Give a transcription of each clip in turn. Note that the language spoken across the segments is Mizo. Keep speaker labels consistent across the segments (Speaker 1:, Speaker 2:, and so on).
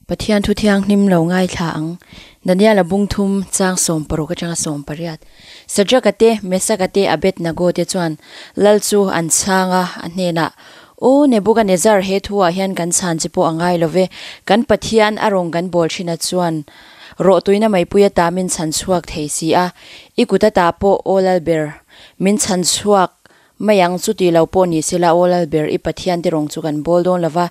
Speaker 1: Pathian thu thianghlim lo ngaithla ang. Daniel-a bung thum chang 60 atanga 18. Sadraka te, Mesaka te, Abednego te chuan lal chu an chhang a, a hnenah, Aw Nebukanezzar, he thuah hian kan chhan che pawh a ngai lo ve. Kan Pathian a rawn kan bawl thin a chuan rawhtuina meipui ata min chhan chhuak thei si a, i kut ata pawh aw lal ber min chhan chhuak Mai ang chu ti lo pawh ni sela aw Lalber, i Pathian te rawng chu kan bawl dawn lova,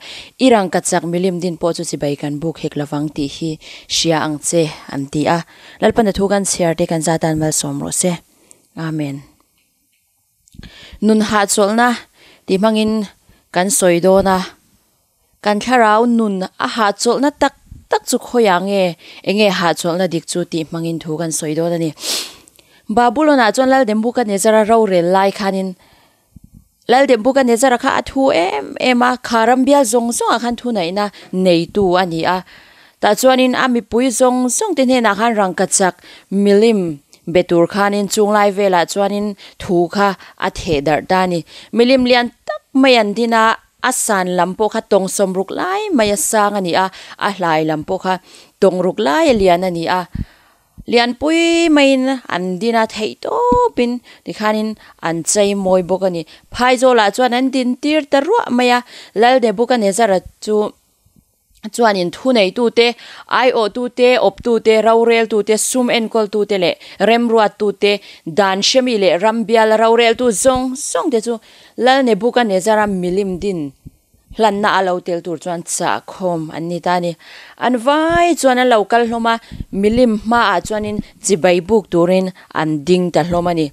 Speaker 1: i rangka chak milim din pawh chu chibai kan buk hek lovang tih hi hria ang che, an ti a. Lalpa na thu kan chhiar te kan zatan malsawm rawh se. Amen. Nun hahchawlhna tih hmangin kan sawi dawn a, kan thlarau nun a hahchawlhna tak tak chu khawiah nge, enge hahchawlhna dik chu tih hmangin thu kan sawi dawn a ni. Babulon-ah chuan Lalnebukadnezzar-a rorel lai khanin Lalnebukadnezzar-a kha a thu em em a, kha ram bial zawng zawngah khan thunaihna neitu a ni a. Tah chuanin a mipui zawng zawng te hnenah khan rangkachak milim be tur khanin chunglai velah chuanin thu kha a theh darh ta a ni. Milim lian tak mai an din a, A san lam pawh kha tawng sawmruk lai mai a sang a ni a, a hlai lam pawh kha tawngruk lai a lian a ni a. Lianpui maiin an din a theih tawpin tikhanin an chei mawi bawk a ni. Phaizawlah chuan an din tir ta ruah mai a, Lal Nebukanezzar-a chu chuanin thuneitute, aiawhtute, awptute, roreltute, sum enkawltute leh remruattute, dan hremi leh ram biala roreltu zawng zawngte chu Lal Nebukanezzar-a milim din hlanna a lo tel tur chuan chah khawm an ni ta a ni. An vai chuan an lo kal hlawm a, milim hmaah chuanin chibai buk turin an ding ta hlawm a ni.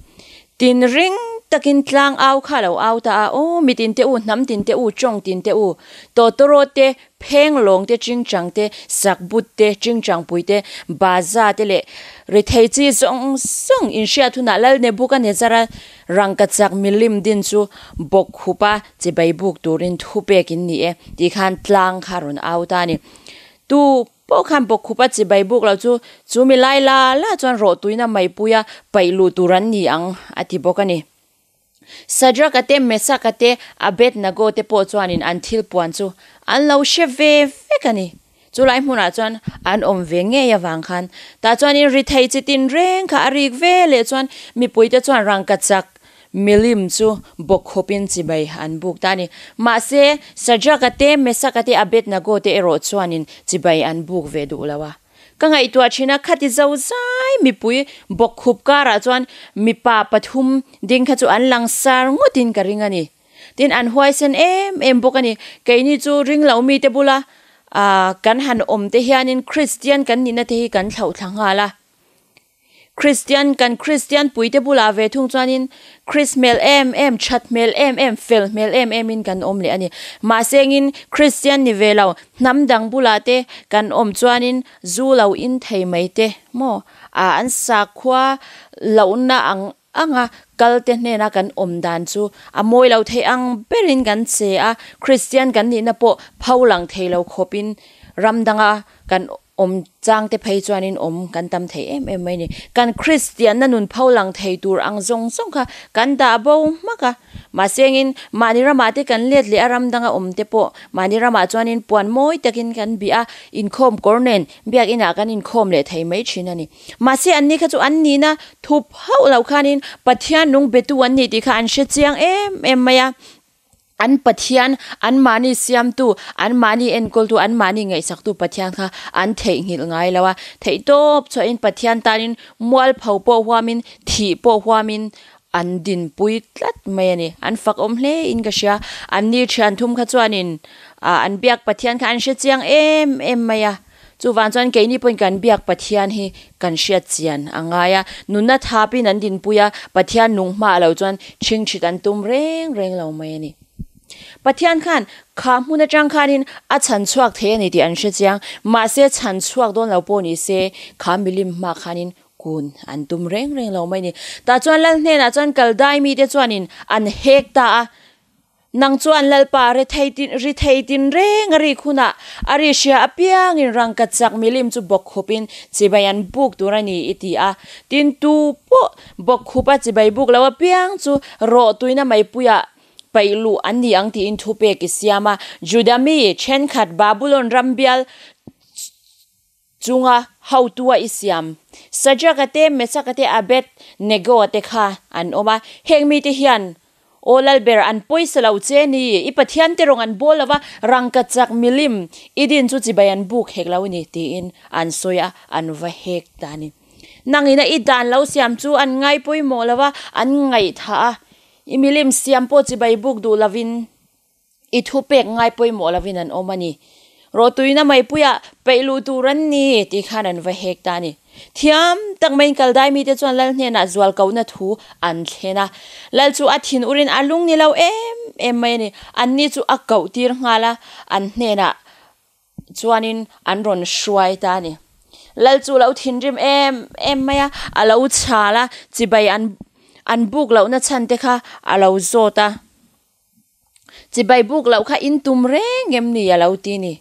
Speaker 1: Tin ring takin tlang au kha a lo au ta a, Aw mi tin te u, hnam tin te u, tawng tin te u, tawtawrawt te, pheng lawng te, chingchang te, sakbut te, chingchangpui te, baza te leh rethei chi zawng zawng inhriat hunah Lal Nebukanezzar-a rangkachak milim din chu bawk khup a chibai buk turin thu pek in ni e tih khan tlang kha a rawn au ta a ni. Tu Pawh khan bawkkhup a chibai buk lo chu chu mi lai la la chuan rawhtuina meipuia paih luh tur an ni ang a ti bawk a ni. Sadraka te, Mesaka te, Abednego te pawh chuanin an thil puan chu an lo hre ve vek a ni. Chu lai hmunah chuan an awm ve ngei avang khan tah chuanin ri thei chi tin reng kha a rik ve leh chuan mipuite chuan rangkachak Milim chu bawkkhawpin chibai an buk ta a ni. Mahse, Sadraka te, Mesaka te, Abednego te erawh chuanin chibai an buk ve duh lo a. Ka ngaihtuah thin a, khati zo zai mipui bawkkhup karah chuan mipa pathum ding kha chu an langsar ngawtin ka ring a ni. Tin, an huaisen em em bawk a ni. Keini chu ring lo mite bula kan han awm te hianin Kristian kan nihna te hi kan thlauhthla nghal a. Kristian kan Kristian puite bulah ve thung chuanin Kris hmel em em, that hmel em em, fel hmel em emin kan awm leh a ni. Mahse engin Kristian ni ve lo, hnam dang bulah te kan awm chuanin zu lo in thei mai te maw? A an sakhua lohna ang anga kal te hnena kan awm dan chu a mawi lo thei ang berin kan che a, Kristian kan nihna pawh pho lang thei lo khawpin ram danga kan Awm chang te phei chuanin awm kan tam thei em em mai ni. Kan Kristianna nun pho lang thei tur ang zawng zawng kha kan dah bo hmak a. Mahse engin mahni ramah te kan let leh a ram danga awm te pawh mahni ramah chuanin puan mawi takin kan bih a, inkhawm kawr nen biak inah kan inkhawm leh thei mai thin a ni. Mahse anni kha chu an nihna thup hauh loh khanin Pathian nung betu an ni tih kha an hre chiang em em mai a. An Pathian, anmahni siamtu, anmahni enkawltu, anmahni ngaihsaktu Pathian kha an theihnghilh ngai lo a. Theihtawp chhuahin Pathian tanin mualpho pawh huamin, thih pawh huamin an dinpui tlat mai a ni. An fakawm hle in ka hria. Anni thian thum kha chuanin an biak Pathian kha an hre chiang em em mai a. Chuvang chuan keini pawhin kan biak Pathian hi kan hriat chian a ngai a, nunna thapin an dinpui a, Pathian nung hma lo chuan chhingchhit an tum reng reng lo mai a ni. Pathian khan kha hmun atang khanin a chhan chhuak thei a ni tih an hre chiang, mahse chhan chhuak dawn lo pawh ni se kha milim hma khanin kun an tum reng reng lo mai a ni. Tah chuan Lal hnenah chuan Kaldai mite chuanin an hek ta a, Nang chuan Lalpa rethei tin ri thei tin reng a rik hunah a ri hria apiangin rangka chak milim chu bawkkhupin chibai an buk tur a ni i ti a. Tin, tu pawh bawkkhupa chibai buk lo apiang chu rawh tuina meipuiah paih luh an ni ang tiin thupek i siam a. Juda mi thenkhat Babulon ram bial. Chunga hotua i siam Sadraka te, Mesaka te, Abednego-a te kha an awm a. Heng mite hian Aw Lalber, an pawisa lo che ni, i Pathian te rawng an bawl lo va, rangkachak milim i din chu chibai an buk hek lo ni, tiin an sawi a, an va hek ta a ni. Nangina i dan lo siam chu an ngai pawimawh lo va, an ngaihthah a, i milim siam pawh chibai buk duh lovin I thu pek ngai pawimawh lovin an awm a ni. Rawhtuina maipuiah peih luh tur an ni tih khan an va hek ta a ni. Thiam tak maiin Kaldai mite chuan Lal hnenah zual kohna thu an thlen a. Lal chu a thin urin a lung ni lo em em mai a ni. Anni chu a koh tir nghal a, an hnenah chuanin an rawn hruai ta a ni. Lal chu lo thinrim em em mai a, a lo chhal a, chibai an an buk lohna chhan te kha a lo zawt a. Chibai buk loh kha in tum reng em ni a lo ti ni.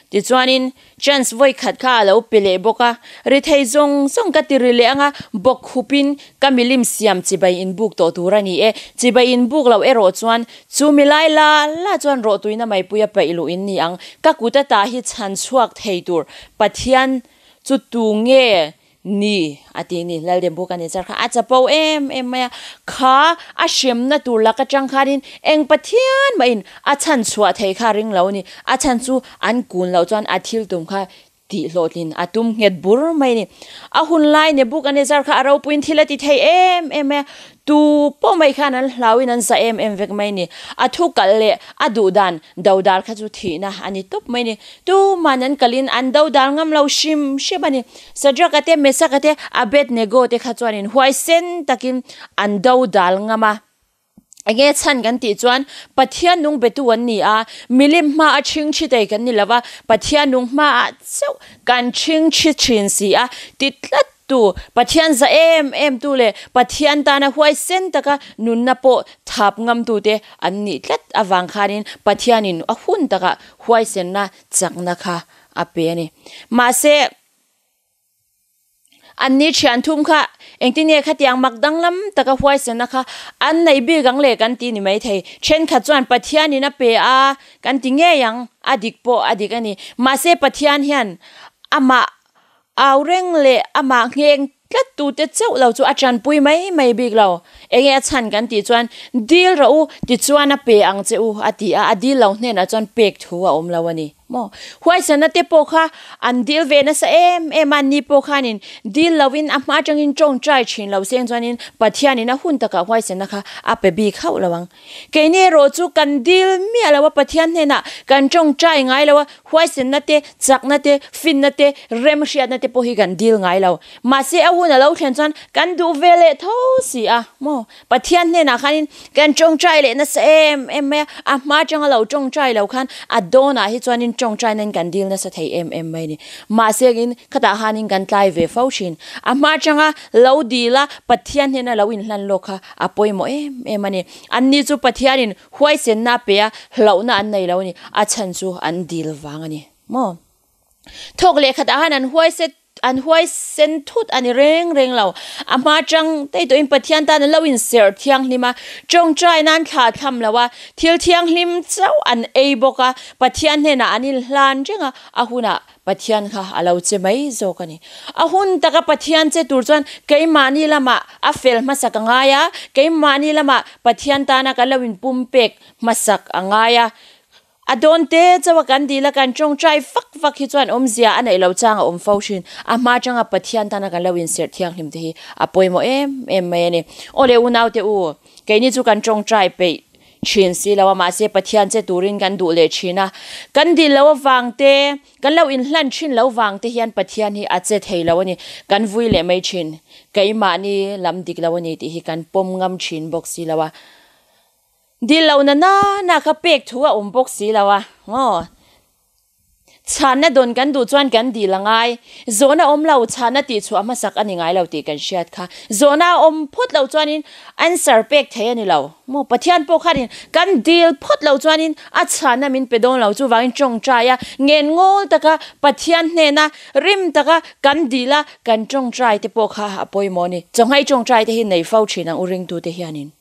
Speaker 1: Tichuanin chance vawi khat kha a lo pe leh bawk a, ri thei zawng zawng ka ti ri leh ang a, bawk khupin ka milim siam chibai in buk tawh tur a ni e. Chibai in buk loh erawh chuan chu mi lai la la chuan rawhtuina maipui a paih luh in ni ang. Ka kut ata hi chhan chhuak thei tur Pathian chu tu nge Ni, a ti ni, Laldembu ka ni char kha a chapo em em mai a, kha a hremna tur lak atang khanin eng Pathian mahin a chhan chhuah thei kha ring lo a ni, a chhan chu an kun loh chuan a thil tum kha tih hlawhtlin a tum nghet bur mai a ni. A hun lai Nebuchadnezzar kha a ropuiin thil a ti thei em em mai a, Tu pawh mai khan an hlauin an za em em vek mai ni. A thu kalh leh a duh dan do dal kha chu thihna a ni tawp mai ni. Tuman an kalhin an do dal ngam lo hrim hrim a ni. Sadraka te, Mesaka te, Abednego te kha chuanin huaisen takin an do dal ngam a. Enge chhan kan tih chuan Pathian nung betu an ni a, milim hma a chhingchhi thei kan ni lo va, Pathian nung hma ah chauh kan chhingchhi thin si a ti tlat Tu, Pathian za em em tu leh Pathian tana huaisen taka nunna pawh thap ngamtute an nih tlat avang khanin Pathianin a hun takah huaisenna chakna kha a pe a ni. Mahse, anni thian thum kha engtin nge khatiang mak danglam taka huaisenna kha an nei bik ang le kan ti ni maithei. Thenkhat chuan Pathianin a pe a kan ti ngei ang, a dik pawh a dik a ni. Mahse, Pathian hian amah Au reng leh amah ngheng tlat tute chauh lo chu a tanpui mai mai bik lo. Enge a chhan kan tih chuan, Dil rawh u, tichuan a pe ang che u, a ti a, a dil lo hnenah chuan pek thu a awm lo a ni maw? Huaisana te pawh kha an dil ve nasa em em a, ni pawh khanin dil loin a hma atangin tawngtai thin lo seng chuanin Pathianin a hun takah huaisana kha a pe bik hauh lo ang. Keini erawh chu kan dil miah lo a, Pathian hnenah kan tawngtai ngai lo a, huaisenna te, chakna te, finna te, remhriatna te pawh hi kan dil ngai lo. Mahse a hun a lo thlen chuan kan duh ve leh tho si a maw? Pathian hnenah khanin kan tawngtai leh nasa em em mai a, a hma atanga lo tawngtai lo khan a dawnah hi chuanin tawngtainain kan dil nasa thei em em mai a ni. Mahse in khatah khanin kan tlai ve fo thin. A hma atanga lo dil a, Pathian hnena lo inhlan lawk kha A pawimawh em em a ni. Anni chu Pathianin huaisenna a pe a, hlauhna an nei lo a ni. A chhan chu an dil vang a ni maw? Thawk leh khatah khan an huaise an huaisen thut a ni reng reng lo. A hma atang daih tawhin Pathian tan an lo inserh thianghlim a, tawngtai nan thla thlam lo a, thil thianghlim chauh an ei bawk a, Pathian hnenah an inhlan reng a, a hunah Pathian kha a lo che mai zawk a ni. A hun taka Pathian che tur chuan keimahni lamah a fel hmasak a ngai a, keimahni lamah Pathian tana kan lo inpumpek hmasak a ngai a. A dawn te chauha kan dil a, kan tawngtai vak vak hi chuan awmzia a neih loh chang a awm fo thin. A hma atanga Pathian tana kan lo inserh thianghlim te hi a pawimawh em em mai a ni. Aw le unaute u, keini chu kan tawngtai peih thin si lo a, mahse Pathian che turin kan duh leh thin a, kan dil lo avang te, kan lo inhlan thin lo vang te hian Pathian hi a che thei lo a ni, kan vui leh mai thin, keimahni lam dik lo a ni tih hi kan pawm ngam thin bawk si lo a, dil lo na na na kha pek thu a awm bawk si lo a, aw. Chhanna dawn kan duh chuan kan dil a ngai. Zawhna awm lo, chhanna tih chhuah hmasak a ni ngai lo tih kan hriat kha. Zawhna a awm phawt lo chuanin answer pek thei a ni lo. Maw? Pathian pawh khanin kan dil phawt lo chuanin a chhanna min pe dawn lo. Chuvangin tawngtai a, ngen ngawl taka Pathian hnena rim taka kan dil a, kan tawngtai te pawh kha a pawimawh a ni. Chawnghai tawngtai te hi nei fo thin ang u ringtute hianin.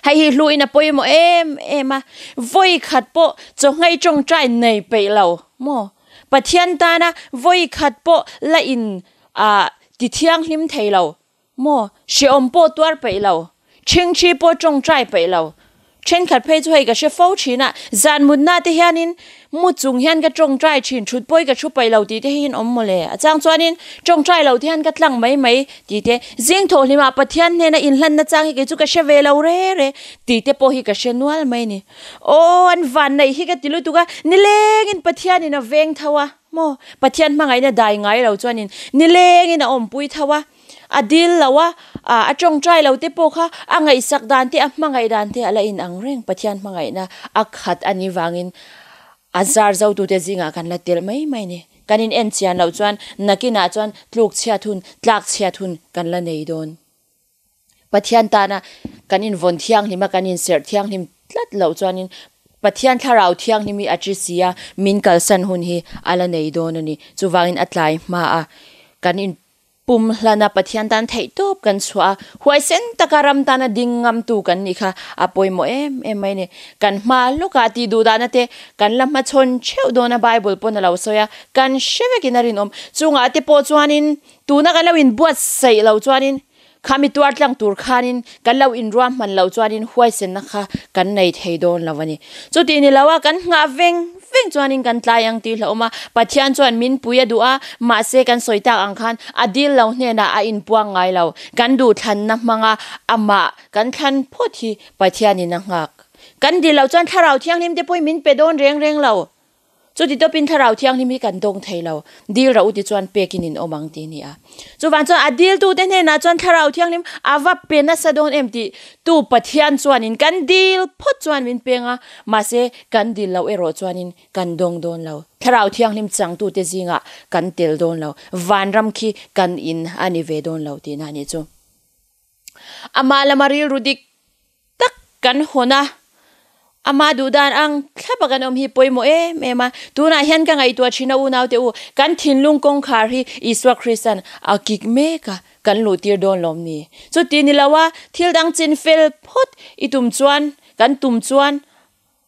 Speaker 1: Hei hi hluin a pawimawh em em a, vawi khat pawh chawnghei tawngtai nei peih lo maw? Pathian tana vawi khat pawh la in ah ti thianghlim thei lo maw? Hrehawm pawh tuar peih lo, ṭhingṭhi pawh ṭawngṭai peih lo. Ṭhenkhat phei chu hei ka hre fo ṭhin a, zan mutna te hianin mu chung hian ka ṭawngṭai ṭhin, ṭhut pawhin ka ṭhu peih lo tih te hi in awm mawle. A chang chuanin ṭawngṭai lo te hian ka tlang mai mai tih te, zing thawhhlimah Pathian hnena inhlanna chang hi kei chu ka hre ve lo re re tih te pawh hi ka hre nual mai a ni. Aw an vanneih hi ka ti lutuk a, nilengin Pathianin a veng tho a maw? Pathian hmangaihna dai ngai lo chuanin nilengin a awmpui tho a, a dil lo a, a tawngtai lo te pawh kha a ngaihsak dan te a hmangaih dan te a la inang reng Pathian hmangaihna a khat a nih vangin a zar zotute zingah kan la telh mai mai a ni. Kan in en chian loh chuan nakinah chuan tluk chhiat hun, tlak chhiat hun kan la nei dawn. Pathian tana kan invawn thianghlim a, kan inserh thianghlim tlat loh chuanin Pathian thlarau thianghlim hi a chi si a, min kalsan hun hi a la nei dawn a ni. Chuvangin a tlai hma a, kan in pum hlana Pathian tan theihtawp kan chhuah a, huaisen taka ram tana ding ngamtu kan nih kha a pawimawh em em mai a ni. Kan hma lawkah tih duh dahna te kan la hmachhawn theuh dawn a, Bible pawn a lo sawi a, kan hre vekin a rinawm. Chungah te pawh chuanin tuna kan lo inbuatsaih loh chuanin Khami tuar tlang tur khanin kan lo inruahman loh chuanin huaisenna kha kan nei thei dawn lo a ni. Chuti ni lo a, kan nghah veng veng chuanin kan tlai ang tih hlauhawm a, Pathian chuan min pui a duh a, mahse kan sawi tak ang khan a dil lo hnenah a inpuang ngai lo. Kan duhthlanna hmanga amah kan thlan phawt hi Pathianin a nghak. Kan dil loh chuan Thlarau Thianghlim te pawhin min pe dawn reng reng lo. Chuti tawpin Thlarau Thianghlim hi kan dawng thei lo, dil rauh ti chuan pekin in awm ang ti ni a. Chuvang chuan a diltute hnenah chuan Thlarau Thianghlim a va pe nasa dawn em tih tu Pathian chuanin kan dil phawt chuan min peng a, mahse kan dil loh erawh chuanin kan dawng dawn lo. Thlarau Thianghlim changtute zingah kan tel dawn lo, vanram khi kan in a ni ve dawn lo tihna a nih chu. Amah lama rilru dik tak kan hawn a, ama duh dan ang thlap a kan awm hi pawimawh em em a. Tunah hian ka ngaihtuah thin a unaute u, kan thinlung kawngkhar hi Isua Kristan a kik mek a, kan luh tir dawn lawm ni? Chuti ni lo a, thil dang chin fel phawt i tum chuan, kan tum chuan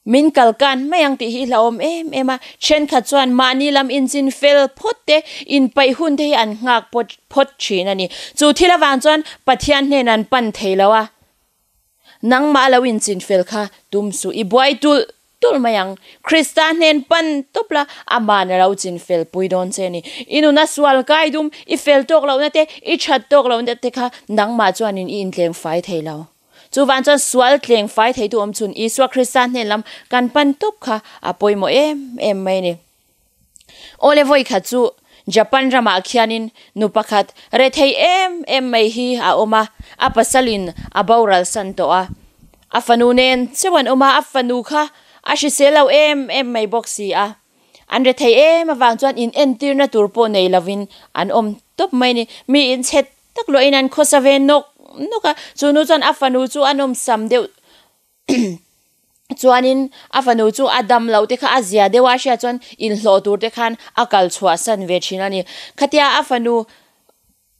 Speaker 1: Min kalkan mai ang tih hi hlauhawm em em a, thenkhat chuan mahni lam inchin fel phawt te, inpaih hun te hi an nghak phawt phawt thin a ni. Chu thil avang chuan Pathian hnen an pan thei lo a, nangmah lo inchin fel kha tum suh, i buai tulh tulh mai ang. Krista hnen pan tawp la, aman a lo chin fel pui dawn che a ni. I nuna sual kai dum, i fel tawk lohna te, i that tawk lohna te kha nangmah chuanin i intleng fai thei lo. Chuvan chuan sual tleng fai theitu awm chhun Isua Krista hnen lam kan pan tawp kha a pawimawh em em mai a ni. Awle vawi khat chu Japan ramah khianin nu pakhat rethei em em mai hi a awm a, a pasalin a boral san tawh a. A fanu nen chauh an awm a, a fanu kha a hrisel lo em em mai bawk si a. An rethei em avang chuan in entirna tur pawh nei lovin an awm tawp mai a ni. Mi inchhet tak luahin an khawsa ve nawk nawk a, chu nu chuan a fanu chu a nawmsam deuh chuanin a fanu chu a dam loh te kha a zia deuh a, a hriat chuan inhlawh tur te khan a kal chhuahsan ve thin a ni. Khatia a fanu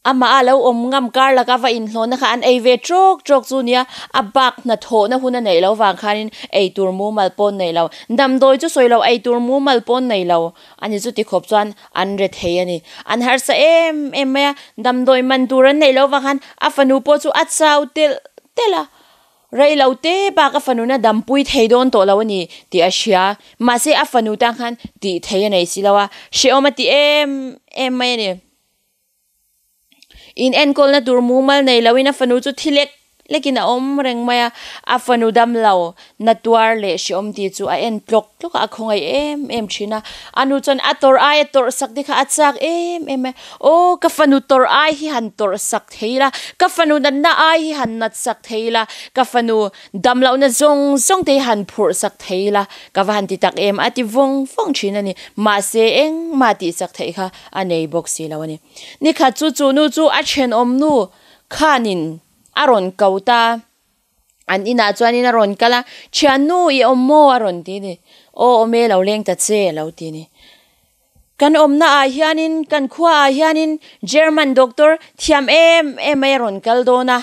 Speaker 1: Amah a lo awm ngam kar laka va inhlawhna kha an ei ve trawk trawk chu nia, a bak hnathawhna hun a neih loh vang khanin ei tur mumal pawn nei lo. Damdawi chu sawi lo, ei tur mumal pawn nei lo a ni chu tikhawp chuan an re thei a ni. An harsa em em mai a, damdawi man tur an neih loh vang khan a fanu pawh chu a chau telh telh a, rei lo te bak a fanuna dampui thei dawn tawh lo a ni tih a hria. Mahse a fanu tan khan tih thei a nei si lo a, hrehawm a ti em em mai a ni. In enkawlna tur mumal nei loin a fanu chu thi lek lekin a awm reng mai a, a fanu dam lo na tuar leh hreawm tih chu a en tlawk tlawk a, a khawngaih em em thin a. A nu chuan a tawrh ai a tawrh sak te kha a chak em em mai, Aw ka fanu tawrh ai hi han tawrh sak thei la, ka fanu natna ai hi han nat sak thei la, ka fanu dam lohna zawng zawng te hi han phurh sak thei la, ka va han ti tak em a ti vawng vawng thin a ni. Mahse engmah tih sak theih kha a nei bawk si lo a ni. Nikhat chu chu nu chu a thenawm nu khanin a rawn ko ta. An inah chuanin a rawn kal a, Thiannu i awm maw? a rawn ti a ni. Aw awm e, lo leng ta che a lo ti a ni. Kan awmna ah hianin, kan khua ah hianin German doctor thiam em em mai a rawn kal dawn a.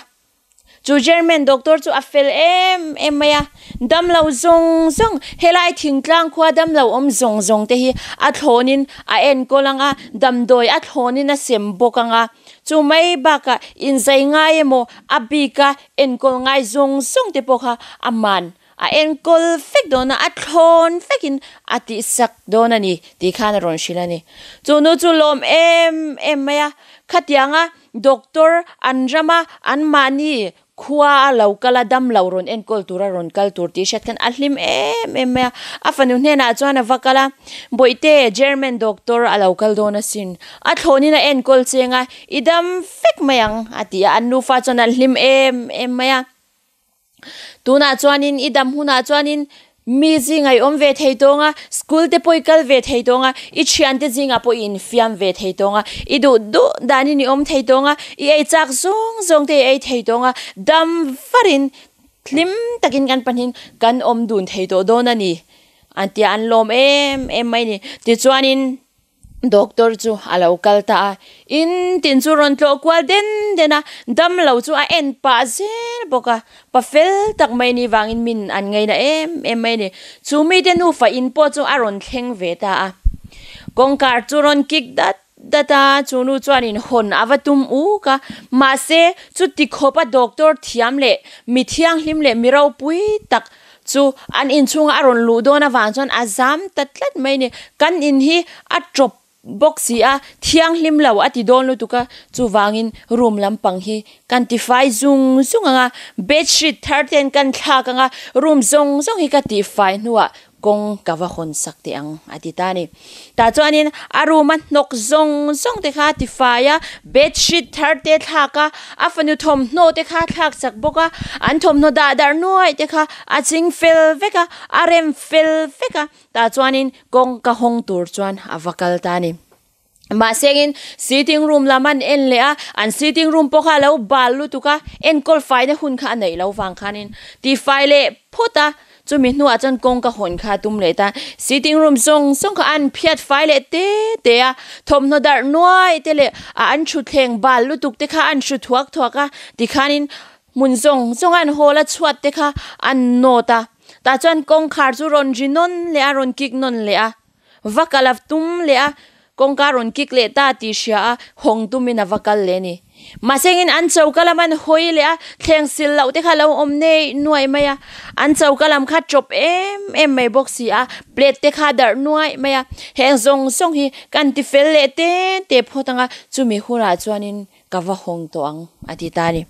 Speaker 1: Chu German doctor chu a fel em em mai a, damlo zawng zawng, helai thingtlang khua damlo awm zawng zawng te hi a thlawnin a enkawl ang a, damdawi a thlawnin a sem bawk ang a. Chu mai bakah inzai ngai emaw a bika enkawl ngai zawng zawng te pawh kha a man a enkawl vek dawn a, a thlawn vekin a tihsak dawn a ni tih khan a rawn hrilh a ni. Chu nu chu lawm em em mai a, khatianga Doctor an rama anmahni khua a lo kal a, dam lo rawn enkawl tura rawn kal tur tih hriat khan a hlim em em mai a. A fanu hnenah chuan a va kal a, Bawihte, German doctor a lo kal dawn asin. A thlawnin a enkawl cheng a, i dam vek mai ang, a ti a. An nufa chuan an hlim em em mai a. Tunah chuanin i dam hunah chuanin mi zingah i awm ve thei tawng a, school te pawh i kal ve thei tawng a, i thiante zingah pawh i infiam ve thei tawng a, i duh duh danin i awm thei tawng a, i ei chak zawng zawng te i ei thei tawng a, dam varin hlim takin kan pahnihin kan awm dun thei tawh dawn a ni an tia an lawm em em mai a ni. Tichuanin. Doctor chu a lo kal ta a, in tin chu rawn tlawh kual den den a, damlo chu a en pah zel bawk a, pa fel tak mai ni vangin min an ngaina em em mai a ni. Chu mite nufa in pawh chu a rawn thleng ve ta a, kawngkhar chu rawn kik dat dat a, chu nu chuanin hawn a va tum uk a, mahse chuti khawpa doctor thiam leh mi thianghlim leh mi ropui tak Chu an inchhunga a rawn luh dawn avang chuan a zam ta tlat mai a ni. Kan in hi a tawp bawk si a, thianghlim lo a ti dawn lutuk a, chuvangin room lampang hi kan tifai zung zung ang a, bedsheet thar ten kan thlak ang a, room zawng zawng hi ka tihfai hnuah kawng ka va hawn sak teh ang a ti ta a ni. Tah chuanin a room a hnawk zawng zawng te kha a tifai a, bedsheet thar te thlak a, a fanu thawmhnaw te kha a thlak chak bawk a, an thawmhnaw dah darh nuaih te kha a ching fel vek a, a rem fel vek a, tah chuanin kawngka hawng tur chuan a va kal ta a ni. Mahse engin sitting room lam an en leh a, an sitting room pawh kha a lo bal lutuk a, enkawl faina hun kha a neih loh vang khanin tifai leh phawt a, chumi hnuah chuan kawngka hawn kha a tum leh ta. Sitting room zawng zawng kha an phiat fai leh te te a, thawmhnaw darh nuai te leh a an thutthleng bal lutuk te kha an hru thuak thuak a, tikhanin hmun zawng zawng a an hawl a chhuat te kha an nawt a, tah chuan kawngkhar chu rawn ri nawn leh a, rawn kik nawn leh a. Va kal a tum leh a, kawngka rawn kik leh ta tih hria a, hawng tumin a va kal leh a ni. Mahse engin an choka lam an hawi leh a, thleng sil loh te kha a lo awm nei nuaih mai a, an choka lam kha chawp em em mai bawk si a, plate te kha a darh nuaih mai a, heng zawng zawng hi kan ti fel leh te te phawt ang a, chumi hunah chuanin ka va hawng tawh ang a ti ta a ni.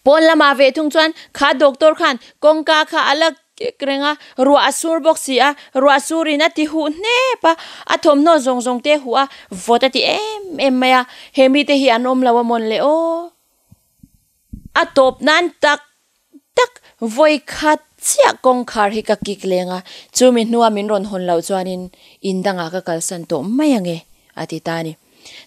Speaker 1: Pawn lamah ve thung chuan kha doctor khan kawngka kha a la kek reng a, ruah a sur bawk si a, ruah surin a ti huh hnep a, a thawmhnaw zawng zawng te huh a, vawt a ti em em mai a, he mite hi an awm lo a mawn le aw. A tawp nan tak tak vawi khat chiah kawngkhar hi ka kik leng a, chumi hnua min rawn hawn loh chuanin in dangah ka kalsan tawh mai ange a ti ta a ni.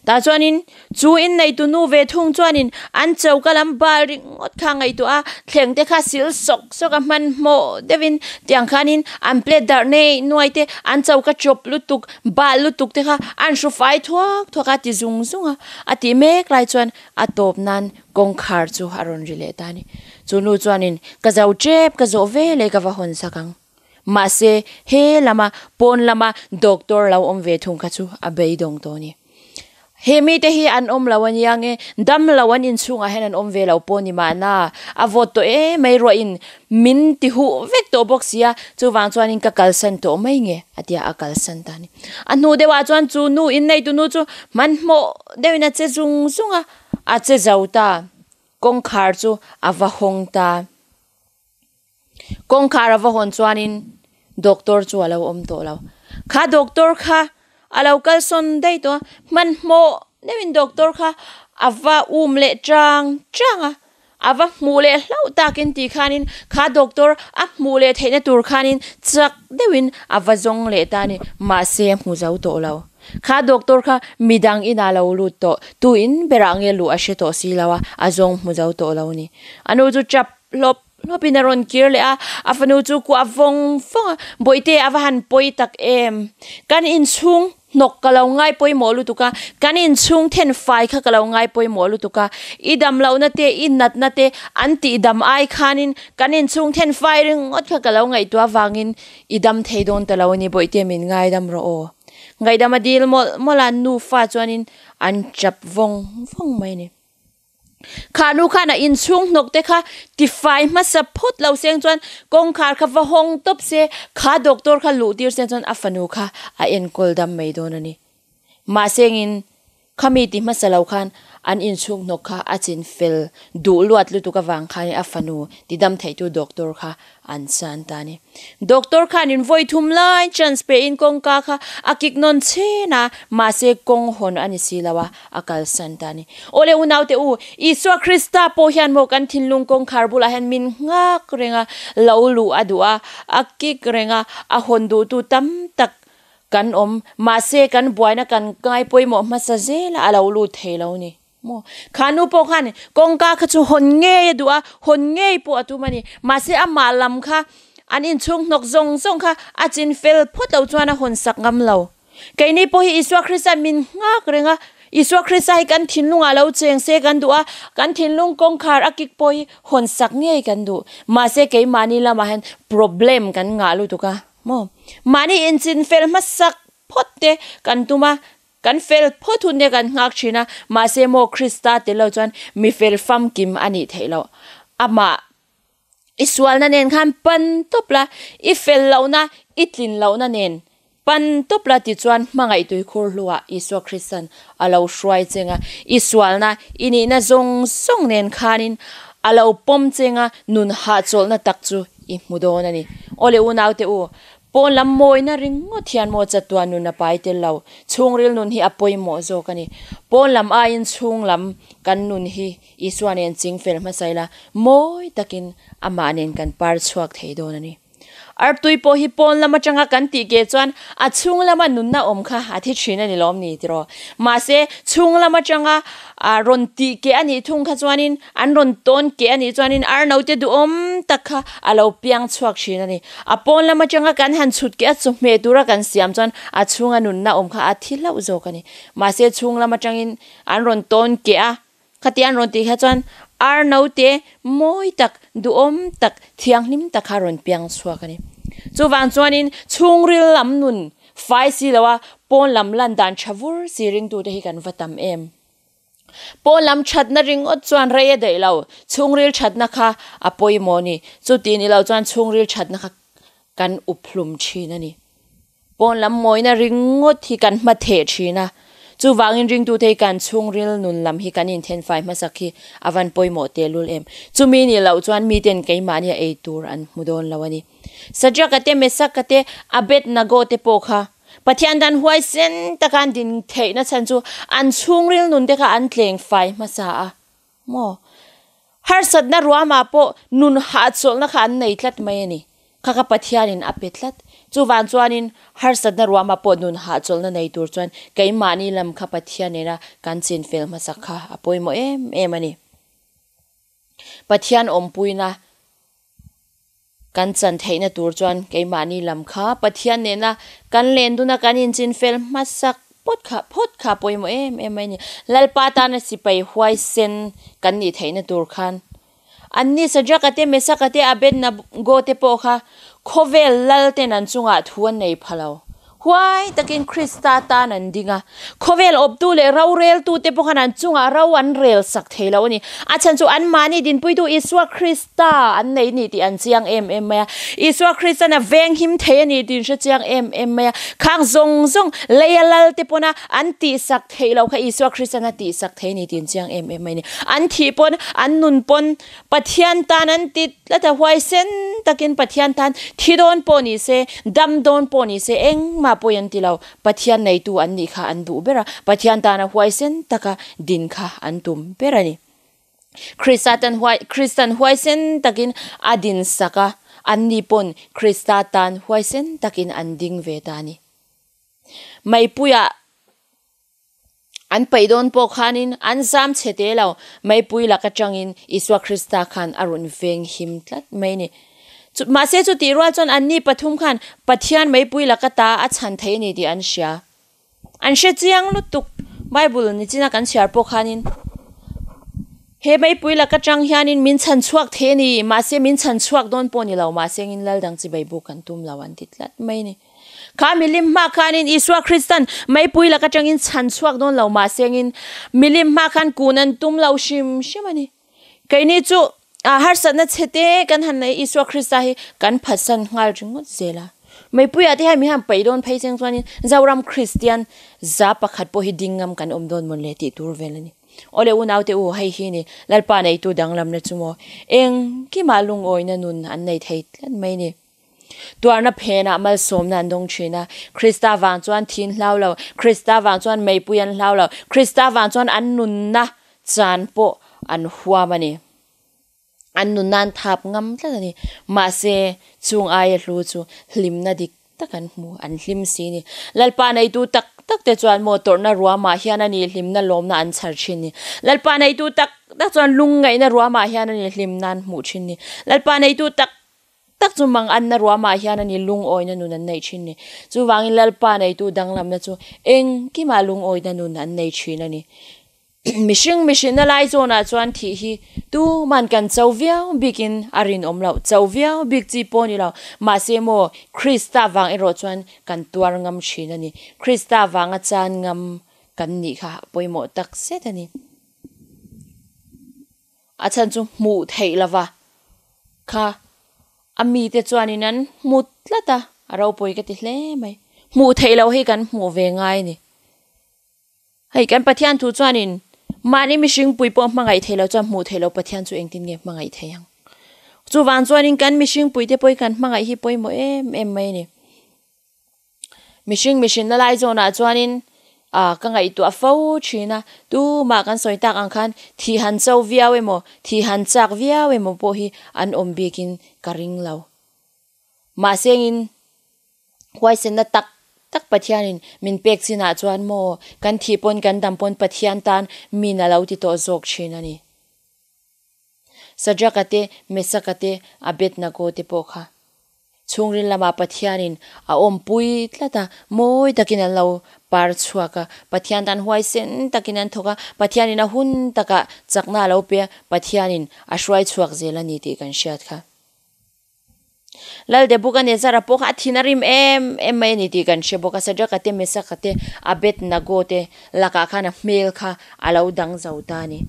Speaker 1: Tah chuanin chu inneitu nu ve thung chuanin an choka lam bal ringawt kha ngaihtuah a, thleng te kha sil sawk sawk a hmanhmawh deuhin tiang khanin an plate darh nei nuai te, an choka chawp lutuk, bal lutuk te kha an hru fai thuak thuak a ti zung zung a, a tih mek lai chuan a tawp nan kawngkhar chu a rawn ri leh ta a ni. Chu nu chuanin ka zo tep ka zawh ve leh ka va hawn sak ang. Mahse, he lama pawn lama doctor lo awm ve thung kha chu a beidawng tawh a ni. He mite hi an awm lo a nia nge, dam lo an inchhungah hian an awm ve lo pawh ni mahna, a vawt tawh em mai ruahin min ti huh vek tawh bawk si a, chuvang chuanin ka kalsan tawh mai nge a tia a kalsan ta a ni. A hnu deuhah chuan chu nu inneitu nu chu hmanhmawh deuhin a che zung zung a, a che zo ta, kawngkhar chu a va hawng ta. Kawngkhar a va hawn chuanin doctor chu a lo awm tawh lo. Kha doctor kha a lo kal sawn daih tawh a, hmanhmawh deuhin doctor kha a va um leh chang chang a, a va hmuh leh hlauh takin tih khanin kha doctor a hmuh leh theihna tur khanin chak deuhin a va zawng leh ta a ni. Mahse a hmu zo tawh lo. Kha doctor kha midang inah a lo lut tawh, tu in berah nge luh a hre tawh si lo a, a zawng hmu zo tawh lo a ni. A nu chu chap hlawp Hlawpin a rawn kir leh a, a fanu chu kuah vawng vawng a, Bawihte a va han pawi tak em? Kan inchhung Hnawk ka lo ngai pawimawh lutuk a, kan inchhung then fai kha ka lo ngai pawimawh lutuk a, i dam lohna te, i natna te an tih dam ai khanin kan inchhung then fai ringawt kha ka lo ngaihtuah avangin i dam thei dawn ta lo a ni Bawihte min ngaidam rawh aw. Ngaihdam a dil mawlh mawlh a, nufa chuanin an tap vawng vawng mai a ni. Kha nu khan a inchhung hnawk te kha tifai hmasa phawt lo seng chuan kawngkhar kha va hawng tawp se, kha doctor kha luh tir seng chuan a fanu kha a enkawl dam mai dawn a ni. Mahse engin khami ti hmasa lo khan an inchhung hnawk kha a chin fel duh luat lutuk avang khanin a fanu ti dam theihtu doctor kha An san ta ni. Doctor khan in vawi thum lai chance pe in kawngka kha a kik nawn chhen a, mahse kawng hawn a ni si lo a, a kalsan ta ni. Awle unaute u, Isua Krista pawh hian maw kan thinlung kawngkhar bulah hian min nghak reng a, lo luh a duh a, a kik reng a, a hawn duhtu tam tak kan awm, mahse kan buaina kan ngai pawimawh hmasa zel a, a lo lut thei lo ni. Maw? Kha nu pawh khan kawngka kha chu hawn ngei a duh a, hawn ngei pawh a tum a ni. Mahse amah lam kha an inchhung hnawk zawng zawng kha a chin fel phawt lo chuan a hawn sak ngam lo. Keini pawh hi Isua Krista min nghak reng a, Isua Krista hi kan thinlungah lo cheng se kan duh a, kan thinlung kawngkhar a kik pawh hi hawn sak ngei kan duh. Mahse keimahni lamah hian problem kan ngah lutuk a, maw? Mahni inchin fel hmasak phawt te kan tum a, Kan fel phawt hun te kan nghak thin a, mahse maw Krista tel lo chuan mi fel famkim a nih theih loh. Amah i sualna nen khan pan tawp la, i fel lohna, i tlin lohna nen pan tawp la tichuan hmangaih tuikhur hluah Isua Kristan a lo hruai cheng a, i sualna, i nihna zawng zawng nen khanin a lo pawm cheng a, nun hahchawlhna tak chu i hmu dawn a ni. Awle unaute u, Pawn lam mawina ringawt hian maw chatuan nun a pai tel lo, chhungril nun hi a pawimawh zawk a ni. Pawn lam aiin chhung lam kan nun hi Isua nen ching fel hmasa ila, mawi takin amah nen kan par chhuak thei dawn a ni. Artui pawh hi pawn lam atanga kan tih ke chuan a chhung lama nunna awm kha a thi thin a ni lawm ni tiraw? Mahse, chhung lam atanga rawn tih ke a nih thung kha chuanin An rawn tawn keh a nih chuanin ar naute duhawm tak kha a lo piang chhuak thin a ni. A pawn lam atanga kan han chhut keh a chawhmeh tura kan siam chuan a chhunga nunna awm kha a thi hlauh zawk a ni. Mahse chhung lam atangin an rawn tawn keh a, khati an rawn tih kha chuan ar naute mawi tak, duhawm tak, thianghlim tak kha a rawn piang chhuak a ni. Chuvang chuanin chhungril lam nun fai si loa pawn lam lan dan tha vur si ringtute hi kan va tam em. Pawn lam thatna ringawt chuan rei a daih lo, chhungril thatna kha a pawimawh a ni. Chuti ni lo chuan chhungril thatna kha kan up hlum thin a ni. Pawn lam mawina ringawt hi kan hma theh thin a, chuvangin ringtute hi kan chhungril nun lam hi kan inthenfai hmasak hi a van pawimawh tehlul em. Chumi ni loh chuan miten keimahnia ei tur an hmu dawn lo a ni. Sadraka te, Mesaka te, Abednego te pawh kha Pathian dan huaisen taka an din theihna chhan chu an chhungril nun te kha an tleng fai hmasa a maw? Harsatna ruamah pawh nun hahchawlhna kha an nei tlat mai a ni. Kha kha Pathianin a pe tlat. Chuvang chuanin harsatna ruamah pawh nun hahchawlhna nei tur chuan keimahni lam kha Pathian nena kan chinfel hmasak kha a pawimawh em em a ni. Pathian awmpuina. Kan chan theihna tur chuan keimahni lam kha Pathian nena kan len duna kan inchin fel hmasak phawt kha phawt kha pawimawh em em mai a ni. Lalpa tana sipai huaisen kan nih theihna tur khan anni Sadraka te, Mesaka te, Abednego te pawh kha khawvel lal ten an chungah thu an nei pha lo. Huai takin Krista tan an ding a, khawvel awptu leh roreltute pawh khan an chungah ro an rel sak thei lo a ni. A chhan chu anmahni dinpuitu Isua Krista an nei ni tih an chiang em em mai a. Isua Kristan a venghim thei a ni tih an hre chiang em em mai a. Khang zawng zawng leia lalte pawna an tihsak theih loh kha Isua Kristan a tihsak thei a ni tih an chiang em em mai a ni. An thih pawn, an nun pawn Pathian tan an ti tlat a, huaisen takin Pathian tan thi dawn pawh ni se, dam dawn pawh ni se, engmah pawhin an ti lo. Pathian neitu an nih kha an duh ber a, Pathian tana huaisen taka din kha an tum ber a ni. Krista tan huai, Kristan huaisen takin a din sak a, anni pawn Krista tan huaisen takin an ding ve ta a ni. Meipuiah. An paih dawn pawh khanin an zam chhe te lo, meipui lak atangin Isua Krista khan a rawn veng him tlat mai a ni. Mahse chutih rual chuan anni pathum khan Pathian meipui lak ata a chhan thei a ni tih an hria. An hre chiang lutuk. Bible nichina kan chhiar pawh khanin he meipui laka tang hianin min chhan chhuak thei a ni, mahse min chhan chhuak dawn pawh ni lo, mahse engin lal dang chibai buk kan tum lo an ti tlat mai a ni. Kha milim hma khanin Isua Kristan meipui laka tangin chhan chhuak dawn lo, mahse engin milim hma khan kun an tum lo hrim hrim a ni. Keini chu harsatna chhe te kan han nei Isua Krista hi kan phatsan nghal ringawt zel a. Meipuiah te hian mi han paih dawn phei cheng chuanin Zoram Kristian za pakhat pawh hi ding ngam kan awm dawn mawn le tih tur vel a ni. Awle unaute u, hei hi ni Lalpa neitu danglamna chu maw engkimah lungawina nun an nei thei tlat mai ni. Tuarna phenah malsawmna an dawng thin a, Krista vang chuan thin hlau lo, Krista vang chuan meipui an hlau lo, Krista vang chuan an nunna chan pawh an huam a ni. An nunna an thap ngam tlat a ni. Mahse, chung aia hlu chu hlimna dik tak an hmu, an hlim si a ni. Lalpa neitu tak tak te chuan maw tawrhna ruamah hian a ni hlimna lawmna an chhar thin ni. Lalpa neitu tak tak chuan lungngaihna ruamah hian a ni hlimna an hmuh thin ni. Lalpa neitu tak tak chu mang anna ruamah hian a ni lungawina nun an neih thin ni. Chuvangin Lalpa neitu danglamna chu engkimah lungawina nun an nei thin a ni. Mihring mihrinna lai zawnah chuan thih hi tuman kan cho viau bikin a rinawm loh, cho viau bik chi pawh a ni lo. Mahse maw Krista vang erawh chuan kan tuar ngam thin a ni. Krista vanga chan ngam kan nih kha pawimawh tak zet a ni. A chhan chu hmuh theih lova kha a mite chuanin an hmu tlat a, a ropui ka ti hle mai. Hmuh theih loh hi kan hmuh ve ngai a ni. Hei kan Pathian thu chuanin mahni mihring pui pawh hmangaih theih loh chuan hmuh theih loh Pathian chu engtin nge hmangaih theih ang. Chuvang chuanin kan mihring puite pawh hi kan hmangaih hi pawimawh em em mai a ni. Mihring mihrinna lai zawnah chuanin ah ka ngaihtuah fo thin a, tumah kan sawi tak ang khan thih han cho viau emaw, thih han chak viau emaw pawh hi an awm bikin ka ring lo. Mahse engin huaisenna tak tak Pathianin min pek chinah chuan maw kan thih pawn kan dam pawn Pathian tan min a lo ti tawh zawk thin a ni. Sadraka te, Mesaka te, Abednego te pawh kha Chhungril lamah Pathianin a awmpui tlat a, mawi takin an lo par chhuak a, Pathian tan huaisen takin an thawk a, Pathianin a hun takah chakna a lo pe a, Pathianin a hruai chhuak zel a ni tih kan hriat kha. Lal Nebuchadnezzar-a pawh kha a thin a rim em em mai a ni tih kan hre bawk a, Sadraka te, Mesaka te, Abednego te lakah khan a hmel kha a lo dang zo ta a ni.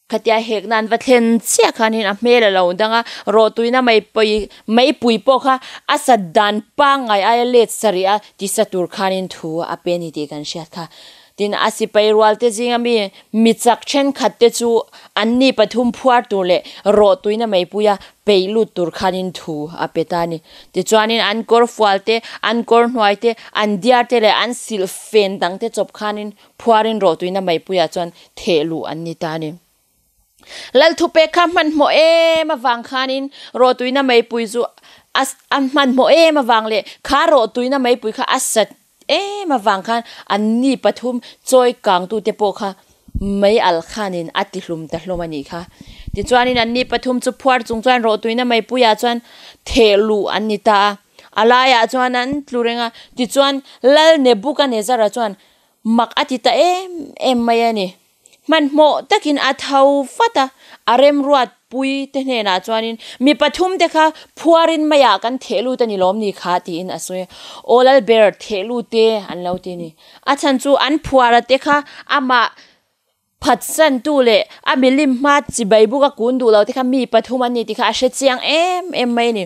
Speaker 1: Khatia hekna an va thlen chiah khanin a hmel a lo dang a, rawhtuina meipui meipui pawh kha a sat dan pangngai aia let sarih a tisa tur khanin thu a pe a ni tih kan hriat kha. Tin, a sipai rualte zinga mi mi chak thenkhat te chu anni pathum phuar tur leh rawhtuina meipuia peih lut tur khanin thu a pe ta a ni. Tichuanin an kawr fual te, an kawr hnuai te, an diar te leh an silh fen dang te chawp khanin Phuarin rawhtuina meipuiah chuan theh luh an ni ta a ni. Lalthupek kha hmanhmawh em avang khanin rawhtuina meipui chu a a hmanhmawh em avang leh kha rawhtuina meipui kha a sat em avang khan an ni pathum chawi kangtute pawh kha mei al khanin a ti hlum ta hlawm a nih kha. Tichuanin an ni pathum chu phuar chung chuan rawhtuina meipuiah chuan theh luh an ni ta a. A laiah chuan an tlu reng a, tichuan Lal Nebukanezzara chuan Mak a ti ta em em mai a ni. Hmanhmawh takin a tho vat a, a remruat pui te hnenah chuanin, Mi pathum te kha phuarin maiah kan theh lut a ni lawm ni kha tiin a sawi a. Aw Lalber, theh lut te an lo ti a ni. A chhan chu an phuara te kha amah phatsantu leh a milim hma chibai buk a kun duh lo te kha mi pathum an ni tih kha a hre chiang em em mai a ni.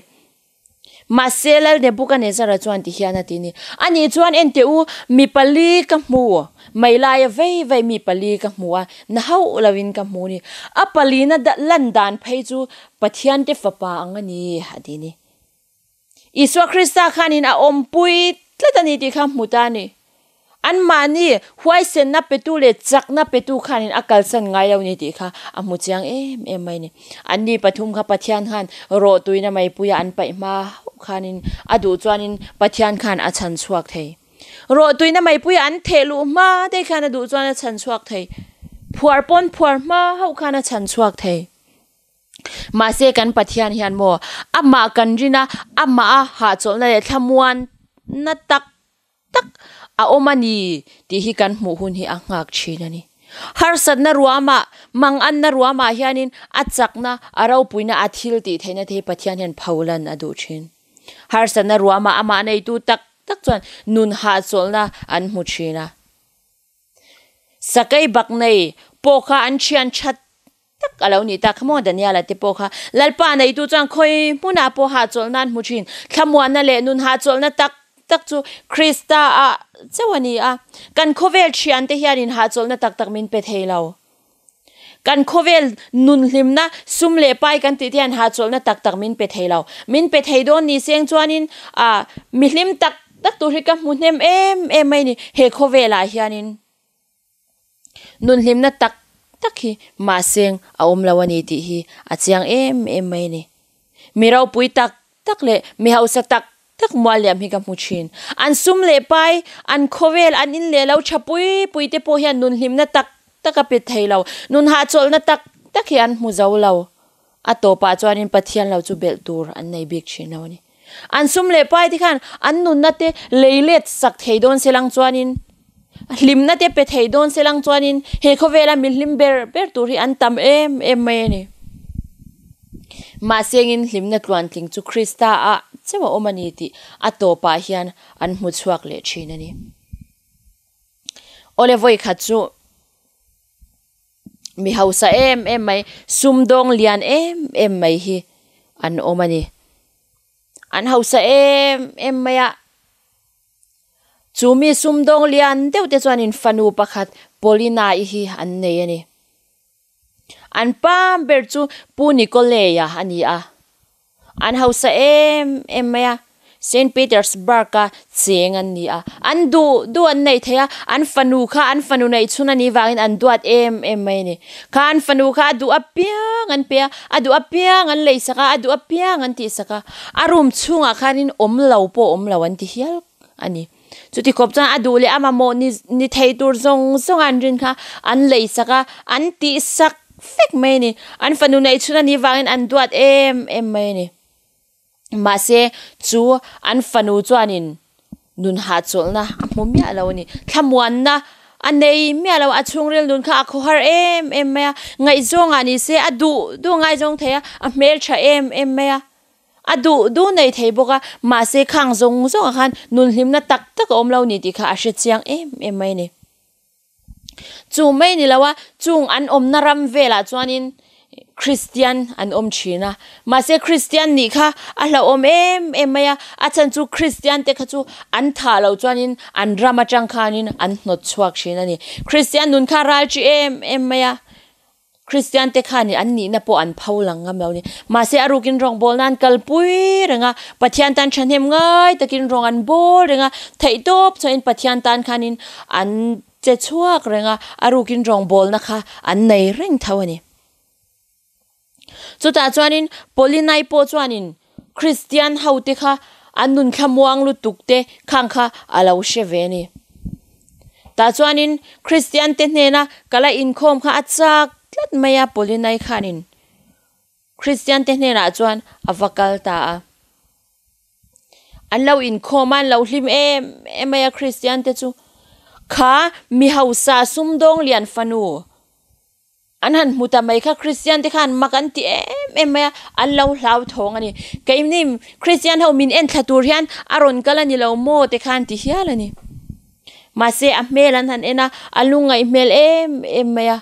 Speaker 1: Mahse, Lal Nebuchadnezzar-a chuan ti hian a ti ni, Ani chuan en teh u, mi pali ka hmu, mei laia vei vei mi pali ka hmu a, na hauh lovin ka hmu ni. A palina lan dan phei chu Pathiante fapa ang a ni, a ti ni. Isua Krista khanin a awmpui tlat a ni tih kha hmu ta a ni. Anmahni huaisenna petu leh chakna petu khanin a kalsan ngai lo ni tih kha a hmu chiang em em mai ni. Anni pathum kha Pathian khan rawhtuina meipuia an paih hma hauh khanin a duh chuanin Pathian khan a chhan chhuak thei. Rawhtuina meipuia an theh luh hma daih khan a duh chuan a chhan chhuak thei. Phuar pawn phuar hma hauh khan a chhan chhuak thei. Mahse kan Pathian hian maw amah kan rin a, amah a hahchawlhna leh thlamuanna tak tak. a awm a ni tih hi kan hmuh hun hi a nghak thin a ni. Harsatna ruamah, manganna ruamah hianin a chakna, a ropuina, a thil tih theihna te hi Pathian hian pholan a duh thin. Harsatna ruamah amah neitu tak tak chuan nun hahchawlhna an hmu thin a. Sakei bak nei pawh kha an thian that tak a lo nih tak kha maw Daniela te pawh kha Lalpa neitu chuan khawi hmunah pawh hahchawlhna an hmu thin. Thlamuanna leh nun hahchawlhna tak tak chu Krista ah chauh a ni a. Kan khawvel thiante hianin hahchawlhna tak tak min pe thei lo. Kan khawvel nun hlimna sum leh pai kan tih te hian hahchawlhna tak tak min pe thei lo. Min pe thei dawn ni seng chuanin ah mi hlim tak tak tur hi ka hmu hnem em em mai ni he khawvelah hianin. Nun hlimna tak tak hi mahseng a awm lo a ni tih hi a chiang em em mai a ni. Mi ropui tak tak leh mi hausa tak tak mualliam hi ka hmu thin. An sum leh pai, an khawvel, an in leh lo tha pui pui te pawh hian nun hlimna tak tak a pe thei lo. Nun hahchawlhna tak tak hi an hmu zo lo. A tawpah chuanin Pathian lo chu belh tur an nei bik thin lo a ni. An sum leh pai te khan an nunna te lei let sak thei dawn se lang chuanin, hlimna te pe thei dawn se lang chuanin he khawvela mi hlim ber ber tur hi an tam em em mai a ni. Mahse engin hlimna tluantling chu Krista ah chauh a awm a ni tih a tawpah hian an hmu chhuak leh thin a ni. Awle vawikhat chu. Mi hausa em em mai, sumdawng lian em em mai hi an awm a ni. An hausa em em mai a, chu mi sumdawng lian deuh te chuanin fanu pakhat Paulina-i hi an nei a ni. An pa ber chu Pu Nikolay-a a ni a. An hausa em em mai a, Saint Petersburg-a cheng an ni a, an duh duh an neih thei a, an fanu kha an fanu neih chhun a nih vangin an duat em em mai a ni. Kha an fanu kha a duh apiang an pe a, a duh apiang an leisak a, a duh apiang an tihsak a, a room chhungah khanin awm lo pawh awm lo an ti hial a ni. Chuti khawp chuan a duh leh a mamawh ni ni thei tur zawng zawng a an rin kha an leisak a, an tihsak fek mai a ni. An fanu neih chhun a nih vangin an duat em em mai a ni. Mahse, chu an fanu chuanin nun hahchawlhna a hmu miah lo a ni. Thlamuanna a nei miah lo, a chhungril nun kha a khawhar em em mai a, ngaihzawngah ni se a duh duh ngaizawng thei a, a hmeltha em em mai a. A duh duh nei thei bawk a, mahse khang zawng zawngah khan nun hlimna tak tak a awm lo ni tih kha a hre chiang em em mai a ni. Chu mai ni lo a, chung an awmna ram velah chuanin Kristian an awm thin a, mahse Kristian nih kha a hlauhawm em em mai a, a chhan chu Kristian te kha chu an thah loh chuanin an ram atang khanin an hnawt chhuak thin a ni. Kristian nun kha a ral chi em em mai a. Kristian te khanin an nihna pawh an pho lang ngam lo a ni. Mahse a rukin rawngbawlna an kalpui reng a, Pathian tan thahnem ngai takin rawng an bawl reng a, theihtawp chhuahin Pathian tan khanin an che chhuak reng a, a rukin rawngbawlna kha an nei reng tho a ni. Chutah chuanin Paulinai pawh chuanin Kristian hote kha an nun thlamuang lutuk te khang kha a lo hre ve a ni. Tah chuanin Kristian te hnena ka la inkhawm kha a chak tlat mai a, Paulinai khanin Kristian te hnenah chuan a va kal ta a. An lo inkhawm a, an lo hlim em em mai a Kristian te chu. Kha mi hausa sumdawng lian fanu An han hmu ta mai kha Kristian te khan mak an ti em em mai a, an lo hlauthawng a ni. Keini Kristian ho min en thla tur hian a rawn kal a ni lo maw te khan ti hial a ni. Mahse a hmel an han en a, a lungngaih hmel em em mai a,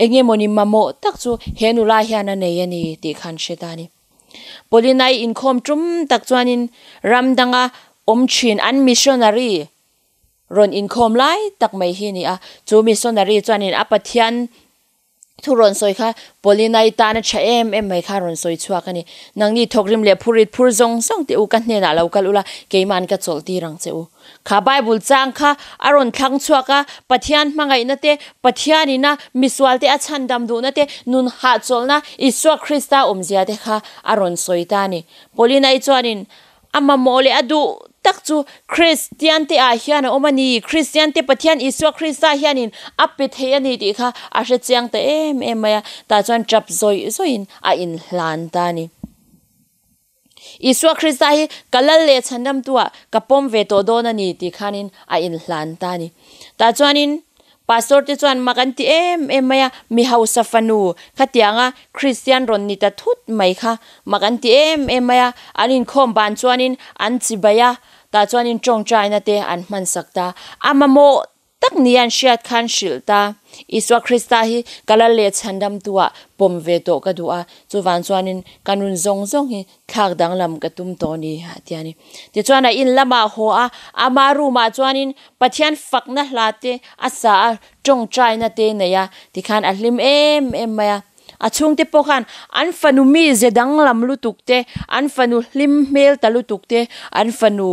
Speaker 1: eng emawni mamawh tak chu he nula hian a nei a ni tih khan hre ta a ni. Pauline-i inkhawm tum tak chuanin ram danga awm thin an missionary Rawn inkhawm lai tak mai hi a ni a, chu missionary chuanin a Pathian thu rawn sawi kha Pauline-i tan a tha em em mai kha a rawn sawi chhuak a ni. Nangni thawkrim leh phurit phur zawng zawng teh u, ka hnenah lo kal ula, keima'n ka chawlh tir ang che u. Kha Bible chang kha a rawn thlang chhuak a, Pathian hmangaihna te, Pathianina misual te a chhandam duhna te, nun hahchawlhna Isua Krista awmzia te kha a rawn sawi ta a ni. Pauline-i chuanin A mamawh leh a duh tak chu Kristiante ah hian a awm a ni. Kristiante Pathian Isua Krista hianin a pe thei a ni tih kha a hre chiang ta em em mai a, tah chuan tap zawih zawihin a inhlan ta a ni. Isua Krista hi ka lal leh chhandamtuah ka pawm ve tawh dawn a ni tih khanin a inhlan ta a ni. Tah chuanin Pastor te chuan mak an ti em em mai a, mi hausa fanu khatianga Kristian rawn ni ta thut mai kha mak an ti em em mai a, an inkhawm ban chuanin an chibai a, tah chuanin tawngtaina te an hmansak ta. A mamawh tak ni an hriat khan hrilh ta. Isua Krista hi ka lal leh chhandamtuah pawm ve tawh ka duh a, chuvang chuanin ka nun zawng zawng hi thlak danglam ka tum tawh ni a ti a ni. Tichuan a in lamah haw a, ama room ah chuanin Pathian fakna hla te a sa a, tawngtaina te nei a, tikhan a hlim em em mai a. A chhungte pawh khan an fanu mi ze danglam lutuk te, an fanu hlim hmel ta lutuk te, an fanu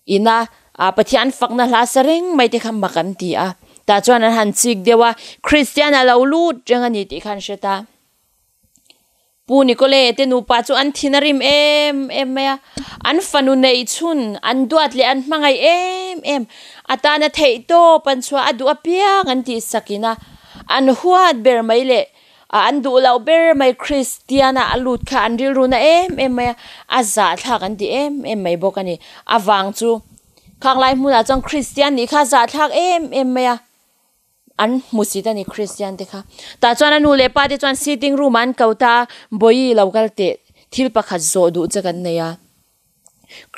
Speaker 1: Ina ah Pathian fakna hla sa reng mai te kha mak an ti a, tah chuan an han chik deuh a, Kristian a lo lut reng a ni tih kha an hre ta. Pu Nikole te nupa chu an thin a rim em em mai a, an fanu neih chhun an duat leh an hmangaih em em, a tana theih tawp an chhuah a duh apiang an tih sak ina an huat ber mai leh A an duh loh ber mai Kristiana a lut kha an rilru na em em mai a, a zahthlak an ti em em mai bawk a ni. A vang chu khang lai hmunah chuan Kristian nih kha a zahthlak em em mai a, an hmusit a ni Kristian te kha. Tah chuan a nu leh pa te chuan sitting room ah an ko ta a, Bawihi lo kal teh, thil pakhat zawh duh che kan nei a.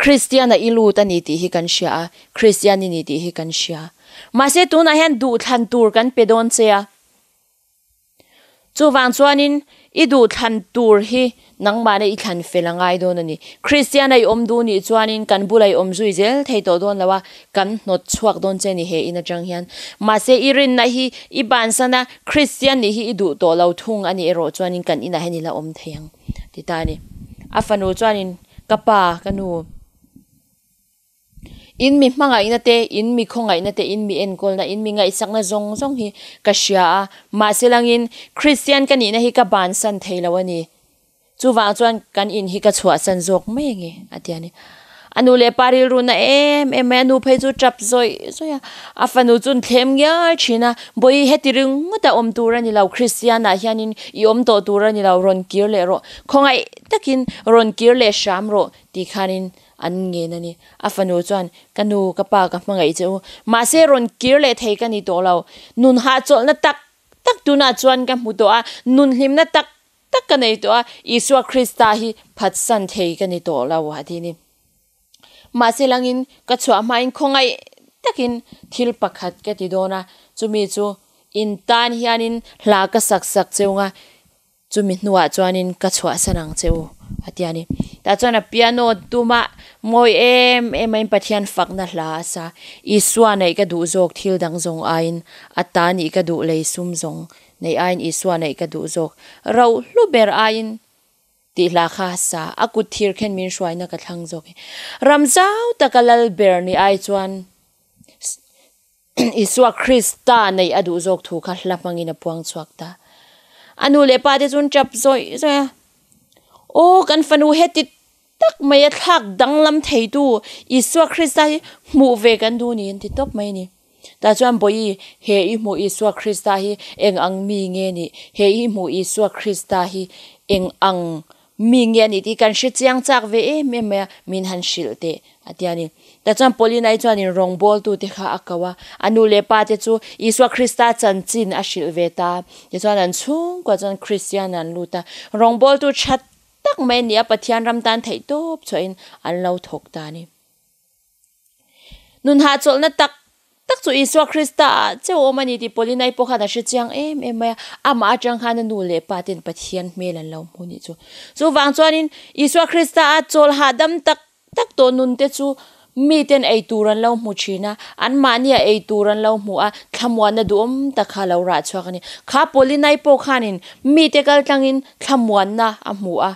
Speaker 1: Kristiana i lut a ni tih hi kan hria a, Kristian i ni tih hi kan hria. Mahse tunah hian duhthlan tur kan pe dawn che a. Chuvang chuanin i duhthlan tur hi nangmahna i thlan fel a ngai dawn a ni. Kristiana i awm duh nih chuanin kan bula i awm zui zel thei tawh dawn lo a, kan hnawt chhuak dawn che a ni he in atang hian. Mahse i rinna hi i bansan a, Kristian nih hi i duh tawh lo thung a nih erawh chuanin kan inah hian i la awm thei ang ti ta a ni. A fanu chuanin, Ka pa, ka nu. In mi hmangaihna te, in mi khawngaihna te, in mi enkawlna, in mi ngaihsakna zawng zawng hi ka hria a, mahse langin Kristian ka nihna hi ka bansan thei lo a ni. Chuvang chuan kan in hi ka chhuahsan zawk mai ange, a ti a ni. A nu leh pa rilru na em em mai, a nu phei chu tap zawih zawih a, a fanu chu an thlem ngial thin a, Bawihi heti ringawt a awm tur a ni lo, Kristianah hianin i awm tawh tur a ni lo, rawn kir leh rawh, khawngaih takin rawn kir leh hram rawh, tih khanin An ngen a ni. A fanu chuan, Ka nu, ka pa ka hmangaih che u. Mahse rawn kir leh thei ka ni tawh lo. Nun hahchawlhna tak tak tunah chuan ka hmu tawh a, nun hlimna tak tak ka nei tawh a, Isua Krista hi phatsan thei ka ni tawh lo, a ti ni. Mahse langin ka chhuah hmain khawngaih takin thil pakhat ka ti dawn a, chumi chu in tan hianin hla ka sak sak cheu nga, Chumi hnuah chuanin ka chhuahsan ang che u, a ti a ni. Tah chuan a piano tumah mawi em em aiin Pathian fakna hla a sa. Isua neih ka duh zawk thil dang zawng aiin, a ta nih ka duh lei sum zawng neih aiin Isua neih ka duh zawk roh hlu ber aiin tih hla kha a sa. A kut thir khen min hruaina ka thlang zawk e. Ram zau taka lal ber nih ai chuan Isua Krista neih a duh zawk thu kha hla hmangin a puang chhuak ta. A nu leh pa te chu an tap zawih zawih a, Aw kan fanu heti tak mai a thlak danglam theitu Isua Krista hi hmuh ve kan duh ni an ti tawp mai a ni. Tah chuan Bawihi, he i hmuh Isua Krista hi eng ang mi nge nih? He i hmuh Isua Krista hi eng ang Mi nge a nih tih kan hre chiang chak ve em em mai a, min han hrilh teh a ti a ni. Tah chuan Pauline-i chuanin rawngbawltute kha a ko a, a nu leh pa te chu Isua Krista chanchin a hrilh ve ta a. Tichuan an chhungkua chuan Kristian an lut a, rawngbawltu tha tak mai a ni a, Pathian ram tan theihtawp chhuahin an lo thawk ta a ni. Nun hahchawlhna tak tak chu Isua Krista ah cheu awm a ni tih Pauline-i pawh khan a hre chiang em em mai a, amah atang khan a nu leh pa ten Pathian hmel an lo hmu nih chu. Chuvang chuanin Isua Krista a chawl hahdam tak tak tawh nun te chu mi ten ei tur an lo hmu thin a, anmahnia ei tur an lo hmu a, thlamuanna duhawm tak kha a lo rah chhuak a ni. Kha Pauline-i pawh khanin mite kaltlangin thlamuanna a hmu a.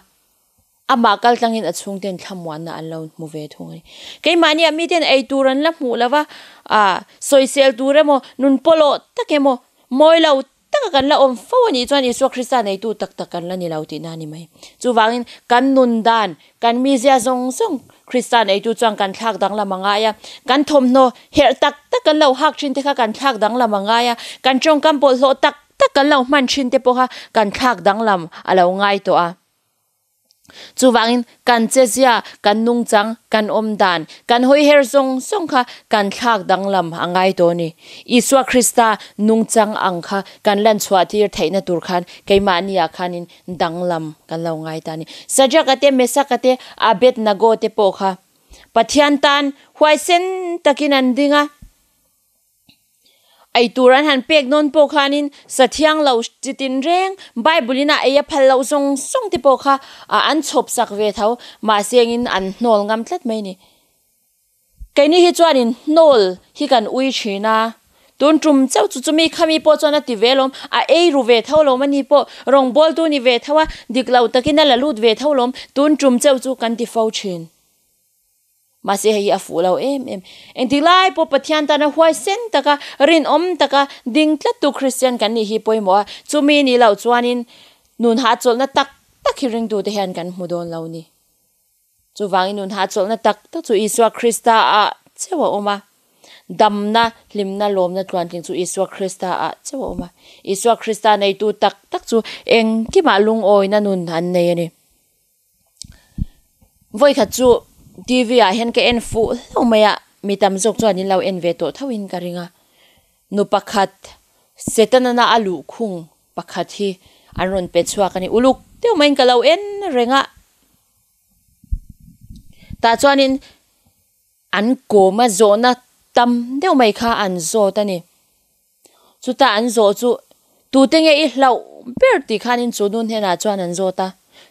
Speaker 1: Amah kal tlangin a chhungten thlamuanna an lo hmu ve thung a ni. Keimahni ah miten ei tur an la hmuh lo va, ah sawisel tur emaw, nun pawlawh tak emaw, mawi lo taka kan la awm fo a nih chuan Isua Krista neitu tak tak kan la ni lo tihna a ni mai. Chuvangin kan nun dan, kan mizia zawng zawng Krista neitu chuan kan thlak danglam a ngai a, kan thawmhnaw herh tak tak kan lo hak thin te kha kan thlak danglam a ngai a, kan tawngkam bawlhhlawh tak tak kan lo hman thin te pawh kha kan thlak danglam a lo ngai tawh a. Chuvangin kan chezia, kan nungchang, kan awm dan, kan hawi her zawng zawng kha kan thlak danglam a ngai tawh a ni. Isua Krista nungchang ang kha kan lan chhuah tir theihna tur khan keimahniah khanin danglam kan lo ngai ta a ni. Sadraka te, Mesaka te, Abednago te pawh kha Pathian tan huaisen takin an ding a. Ei tur an han pek dawn pawh khanin sa thiang lo chi tin reng Bible in a ei a phal loh zawng zawng te pawh kha an chhawp sak ve tho mahse engin an hnawl ngam tlat mai a ni. Keini hi chuanin hnawl hi kan ui thin a, tun tum chauh chu chumi khami pawh chuan a ti ve alawm, a ei ru ve tho alawm a ni pawh rawngbawltu ni ve tho a, dik lo takin a la lut ve tho alawm, tun tum chauh chu kan ti fo thin. Mahse hei hi a fuh lo em em. Engtik lai pawh Pathian tana huaisen taka, rinawm taka ding tlattu Kristian kan nih hi pawimawh a, chumi nih loh chuanin nun hahchawlhna tak tak hi ringtute hian kan hmu dawn lo ni. Chuvangin nun hahchawlhna tak tak chu Isua Krista ah chauh a awm a. Damna, hlimna, lawmna tluantling chu Isua Krista ah chauh a awm a. Isua Krista neitu tak tak chu engkimah lungawina nun an nei a ni. Vawikhat chu TV ah hian ka en fuh hlauh mai a, mi tam zawk chuan in lo en ve tawh tho in ka ring a. Nu pakhat Setana a luhkhung pakhat hi an rawn pe chhuak a ni. Uluk deuh maiin ka lo en reng a. Tah chuanin an kawma zawhna tam deuh mai kha an zawt a ni. Chutah an zawh chu, Tute nge i hlauh ber tih khanin chu nu hnenah chuan an zawt a.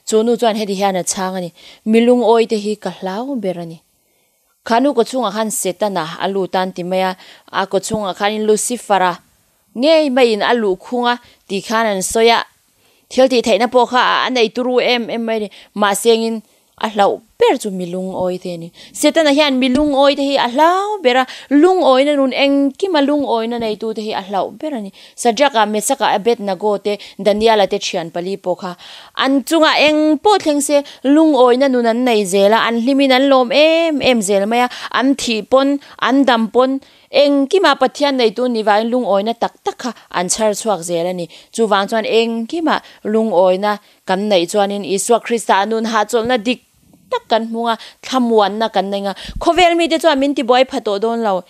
Speaker 1: Chu nu chuan heti hian a chhang a ni, Mi lungawi te hi ka hlau ber a ni. Kha nu kawchhungah khan Setana a lut a an ti mai a, a kawchhungah khanin Lucifer-a ngei maiin a luhkhung a tih khan an sawi a. Thil tih theihna pawh kha a nei turu em em mai a ni. Mahse engin a hlauh ber chu mi lungawi te a ni. Setana hian mi lungawi te hi a hlau ber a, lungawina nun engkima lungawina neitu te hi a hlauh ber a ni. Sadraka, Mesaka, Abednego te, Daniela te thian pali pawh kha an chungah eng pawh thleng se lungawina nun an nei zel a, an hlimin an lawm em em zel mai a, an thih pawn, an dam pawn Engkimah Pathian neitu ni vangin lungawina tak tak kha an chhar chhuak zel a ni. Chuvang chuan engkimah lungawina kan neih chuanin Isua Krista a nun hahchawlhna dik tak kan hmung a, thlamuanna kan nei nga. Khawvel mite chuan min tibuai pha tawh dawn lo.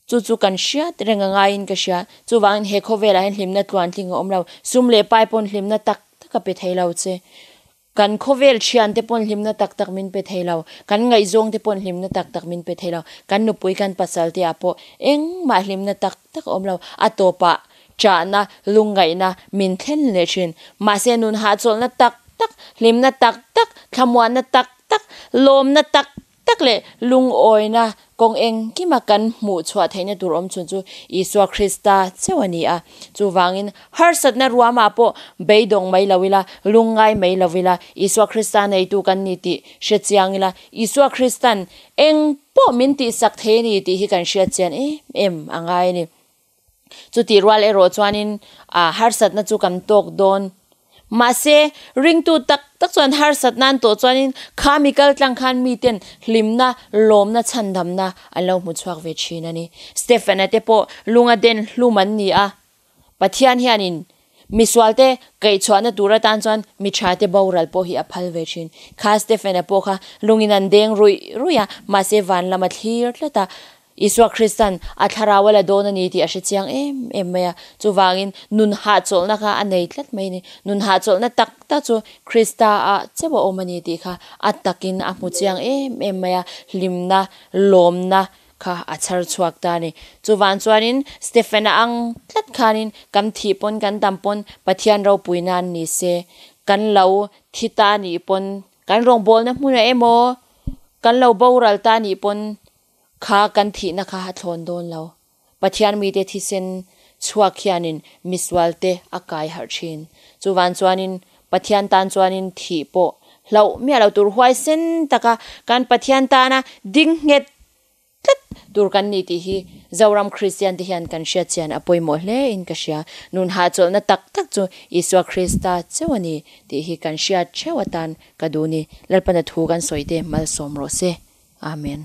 Speaker 1: Chu chu kan hriat reng a ngaiin ka hria. Chuvangin he khawvelah hian hlimna tluantling a awm lo. Sum leh pai pawn hlimna tak tak a pe thei lo che. Kan khawvel thiante pawn hlimna tak tak min pe thei lo, kan ngaihzawngte pawn hlimna tak tak min pe thei lo, kan nupui kan pasalte ah pawh engmah hlimna tak tak a awm lo, a tawpah chahna, lungngaihna min thlen leh thin. Mahse nun hahchawlhna tak tak, hlimna tak tak, thlamuanna tak tak, lawmna tak tak leh lungawina kawng engkima kan hmuh chhuah theihna tur awm chhun chu Isua Krista chauh a ni a. Chuvangin, harsatna ruamah pawh beidawng mai lo ila, lungngai mai lo ila, Isua Krista neitu kan ni tih hre chiang ila, Isua Kristan eng pawh min tihsak thei a ni tih hi kan hriat chian em em a ngai a ni. Chutih rual erawh chuanin harsatna chu kan tawk dawn. Mahse, ringtu tak tak chuan harsatna an tawh chuanin kha mi kal tlang khan miten hlimna, lawmna, chhandamna an lo hmu chhuak ve thin a ni. Stephen-a te pawh lunga den hlum an ni a. Pathian hianin misualte kaihchhuahna tur atan chuan mi thate boral pawh hi a phal ve thin. Kha Stephen-a pawh kha lungin an deng ruih ruih a, mahse van lam a thlir tlat a. Isua Kristan a thlarau a la dawn a ni tih a hre chiang em em mai a. Chuvangin nun hahchawlhna kha a nei tlat mai a ni. Nun hahchawlhna tak tak chu Krista ah chauh a awm a ni tih kha a takin a hmu chiang em em mai a, hlimna, lawmna kha a chhar chhuak ta a ni. Chuvang chuanin Stephen-a ang tlat khanin kan thih pawn kan dam pawn Pathian ropui nan ni se, kan lo thi ta nih pawn kan rawngbawlna hmunah emaw kan lo boral ta nih pawn Kha kan thihna kha a thlawn dawn lo. Pathian mite thisen chhuak hianin misualte a kai harh thin. Chuvan chuanin Pathian tan chuanin thih pawh hlauh miah lo tur huaisen taka kan Pathian tana ding nghet tlat tur kan ni tih hi Zoram Kristian te hian kan hriat chian a pawimawh hle in ka hria. Nun hahchawlhna tak tak chu Isua Krista chauh a ni tih hi kan hriat theuh atan ka duh ni. Lalpana thu kan sawi te malsawm rawh se. Amen.